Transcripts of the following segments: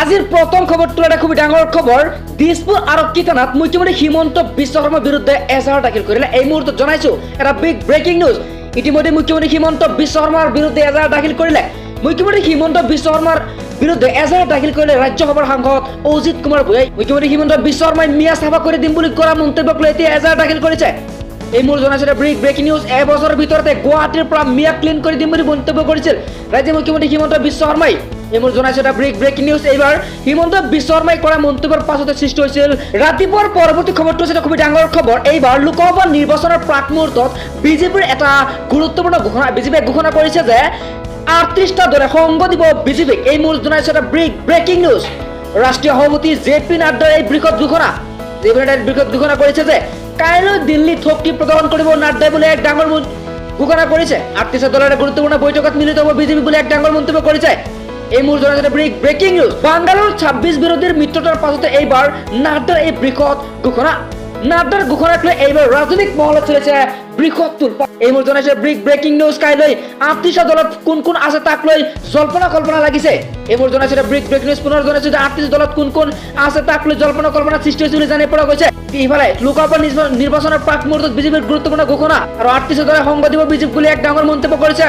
আজিৰ প্ৰথম খবৰটো এটা খুবেই ডাঙৰ খবৰ। দিছপুৰ আৰক্ষী থানাত মুখ্যমন্ত্ৰী হিমন্ত বিশ্ব শৰ্মাৰ বিৰুদ্ধে এজাহাৰ দাখিল কৰিলে। এই মুহূৰ্তত জনাইছো এটা বিগ ব্ৰেকিং নিউজ। ইতিমধ্যে মুখ্যমন্ত্ৰী হিমন্ত বিশ্ব শৰ্মাৰ বিৰুদ্ধে এজাহাৰ দাখিল কৰিলে। মুখ্যমন্ত্ৰী হিমন্ত বিশ্ব শৰ্মাৰ বিৰুদ্ধে এজাহাৰ দাখিল কৰিলে ৰাজ্যসভাৰ সাংসদ অজিত কুমাৰ ভূঞাই। মুখ্যমন্ত্ৰী হিমন্ত বিশ্ব শৰ্মাই মিয়া চাফা কৰি দিম বুলি কৰা মন্তব্যক লৈ এতিয়া এজাহাৰ দাখিল কৰিছে। এই মোৰ জনাইছে ব্ৰেক ব্ৰেকিং নিউজ। এবছৰৰ ভিতৰতে গুৱাহাটীৰ পৰা মিয়া ক্লিন কৰি দিম বুলি মন্তব্য কৰিছিল ৰাজ্যৰ মুখ্যমন্ত্ৰী হিমন্ত বিশ্ব শৰ্মাই। এই মোৰ জনাইছে এটা ব্ৰেক ব্ৰেকিং নিউজ। এইবাৰ হিমন্ত বিশ্ব শৰ্মাই কৰা মন্তব্যৰ পাছতে সৃষ্টি হৈছিল ৰাতিপুৱাৰ পৰৱৰ্তী খবৰটো হৈছে এটা খুবেই ডাঙৰ খবৰ। এইবাৰ লোকসভা নিৰ্বাচনৰ প্ৰাক মুহূৰ্তত বিজেপিৰ এটা গুৰুত্বপূৰ্ণ ঘোষণা। বিজেপিয়ে ঘোষণা কৰিছে যে 38টা দলে সংগ দিব বিজেপিক। এই মোৰ জনাইছে এটা ব্ৰেক ব্ৰেকিং নিউজ। ৰাষ্ট্ৰীয় সভাপতি জে পি নাড্ডাৰ এই বৃহৎ ঘোষণা। জে পি নাড্ডাই বৃহৎ ঘোষণা কৰিছে যে কাইলৈ দিল্লীত শক্তি প্ৰদৰ্শন কৰিব নাড্ডাই বুলি এক ডাঙৰ ঘোষণা কৰিছে। 38 দলৰ এটা গুৰুত্বপূৰ্ণ বৈঠকত মিলিত হ'ব বিজেপি বুলি এক ডাঙৰ মন্তব্য কৰিছে। এই মোৰ জনাইছে ব্ৰেক ব্ৰেকিং নিউজ। বাংগালুৰুত 26 বিৰোধীৰ মিত্ৰতাৰ পাছতে এইবাৰ নাড্ডাৰ এই বৃহৎ ঘোষণা। নাড্ডাৰ ঘোষণাক লৈ এইবাৰ ৰাজনৈতিক মহলত চলিছে বৃহৎ তোলপাৰ। এই মোৰ জনাইছে ব্ৰেক ব্ৰেকিং নিউজ। কাইলৈ 38 দলত কোন কোন আছে তাক লৈ জল্পনা কল্পনা লাগিছে। এই মোৰ জনাইছে ব্ৰেক ব্ৰেকিং নিউজ। পুনৰ জনাইছে যে 38 দলত কোন কোন আছে তাক লৈ জল্পনা কল্পনা সৃষ্টি হৈছে বুলি জানিব পৰা গৈছে। ইফালে লোকসভা নিৰ্বাচনৰ প্ৰাক মুহূৰ্তত বিজেপিৰ গুৰুত্বপূৰ্ণ ঘোষণা আৰু 38 দলে সংগ দিব বিজেপি বুলি এক ডাঙৰ মন্তব্য কৰিছে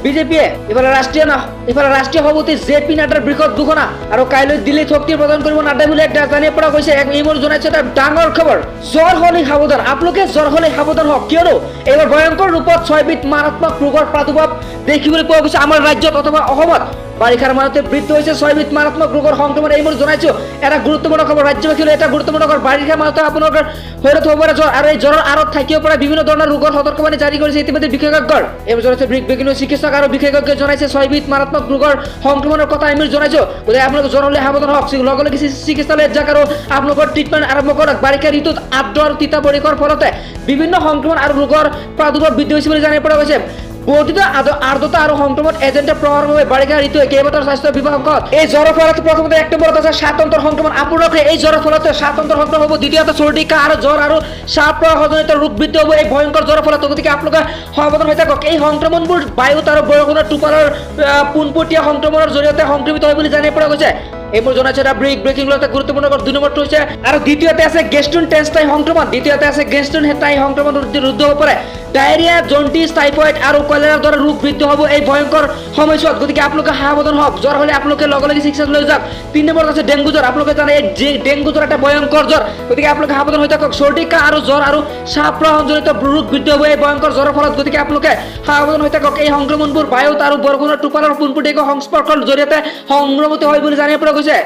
বিজেপিয়ে। ইফালে ৰাষ্ট্ৰীয় সভাপতি জে পি নাড্ডাৰ বৃহৎ ঘোষণা আৰু কাইলৈ দিল্লীত শক্তি প্ৰদান কৰিব নাড্ডাই বুলি এক জানিব পৰা গৈছে। এই মোৰ জনাইছে এটা ডাঙৰ খবৰ। জ্বৰ হ'লে সাৱধান, আপোনালোকে জ্বৰ হ'লে সাৱধান হওক, কিয়নো এইবাৰ ভয়ংকৰ ৰূপত ছয়বিধ মাৰাত্মক ৰোগৰ প্ৰাদুৰ্ভাৱ দেখিবলৈ পোৱা গৈছে আমাৰ ৰাজ্যত অথবা অসমত। বাৰিষাৰ মাজতে বৃদ্ধি হৈছে ছয়বিধ মাৰাত্মক ৰোগৰ সংক্ৰমণ। এই মোৰ জনাইছো এটা গুৰুত্বপূৰ্ণ খবৰ। ৰাজ্যবাসীলৈ এটা গুৰুত্বপূৰ্ণ খবৰ। বাৰিষাৰ মাজতে আপোনালোকৰ শৰীৰত হ'ব পাৰে জ্বৰ আৰু এই জ্বৰৰ আঁৰত থাকিব পাৰে বিভিন্ন ধৰণৰ ৰোগৰ সতৰ্কবাণী জাৰি কৰিছে ইতিমধ্যে বিশেষজ্ঞৰ। এই জনাইছে ব্ৰেক ব্ৰেকিং। চিকিৎসক আৰু বিশেষজ্ঞই জনাইছে ছয়বিধ মাৰাত্মক ৰোগৰ সংক্ৰমণৰ কথা আমি জনাইছো। গতিকে আপোনালোকে জ্বৰ হ'লে সাৱধান হওক, লগে লগে চিকিৎসালয়ত যাওক আৰু আপোনালোকৰ ট্ৰিটমেণ্ট আৰম্ভ কৰক। বাৰিষা ঋতুত আৰ্দ্ৰ আৰু তিতা পৰিৱেশৰ ফলতে বিভিন্ন সংক্ৰমণ আৰু ৰোগৰ প্ৰাদুৰ্ভাৱ বৃদ্ধি হৈছে বুলি জানিব পৰা গৈছে। বৰ্ধিত আৰ্দ্ৰতা আৰু সংক্ৰমণ এজেণ্টৰ প্ৰভাৱৰ বাবে বাৰিষা ঋতুৱে কেইবাটাও স্বাস্থ্য বিভাগত এই জ্বৰৰ ফলত প্ৰথমতে 1 নম্বৰত আছে শ্বাসতন্ত্ৰৰ সংক্ৰমণ। আপোনালোকে এই জ্বৰৰ ফলতে শ্বাসতন্ত্ৰৰ সংক্ৰমণ হ'ব। দ্বিতীয়তে চৰ্দি, কাহ আৰু জ্বৰ আৰু শ্বাস প্ৰবাহজনিত ৰোগ বৃদ্ধি হ'ব এই ভয়ংকৰ জ্বৰৰ ফলত। গতিকে আপোনালোকে সাৱধান হৈ থাকক। এই সংক্ৰমণবোৰ বায়ুত আৰু বৰষুণৰ টোপালৰ পোনপটীয়া সংক্ৰমণৰ জৰিয়তে সংক্ৰমিত হয় বুলি জানিব পৰা গৈছে। এইবোৰ জনাইছে এটা ব্ৰেক ব্ৰেকিং এটা গুৰুত্বপূৰ্ণ খবৰ। 2 নম্বৰটো হৈছে আৰু দ্বিতীয়তে আছে গেষ্ট্ৰোইনটেষ্টাইন সংক্ৰমণ। দ্বিতীয়তে আছে গেষ্ট্ৰোইনটেষ্টাইন সংক্ৰমণ ৰুদ্ধ হ'ব পাৰে। ডায়েৰিয়া, জণ্ডিছ, টাইফইড আৰু কলেৰাৰ দৰে ৰোগ বৃদ্ধি হ'ব এই ভয়ংকৰ সময়ছোৱাত। গতিকে আপোনালোকে সাৱধান হওক। জ্বৰ হ'লে আপোনালোকে লগে লগে চিকিৎসালয়লৈ যাওক। 3 নম্বৰত আছে ডেংগু জ্বৰ। আপোনালোকে জানে এই যে ডেংগু জ্বৰ এটা ভয়ংকৰ জ্বৰ। গতিকে আপোনালোকে সাৱধান হৈ থাকক। চৰ্দি, কাহ আৰু জ্বৰ আৰু শ্বাস প্ৰবাহজনিত ৰোগ বৃদ্ধি হ'ব এই ভয়ংকৰ জ্বৰৰ ফলত। গতিকে আপোনালোকে সাৱধান হৈ থাকক। এই সংক্ৰমণবোৰ বায়ুত আৰু বৰষুণৰ টোপালৰ পোনপটীয়াকৈ সংস্পৰ্শৰ জৰিয়তে সংক্ৰমিত হয় বুলি জানিব পৰা গৈছে।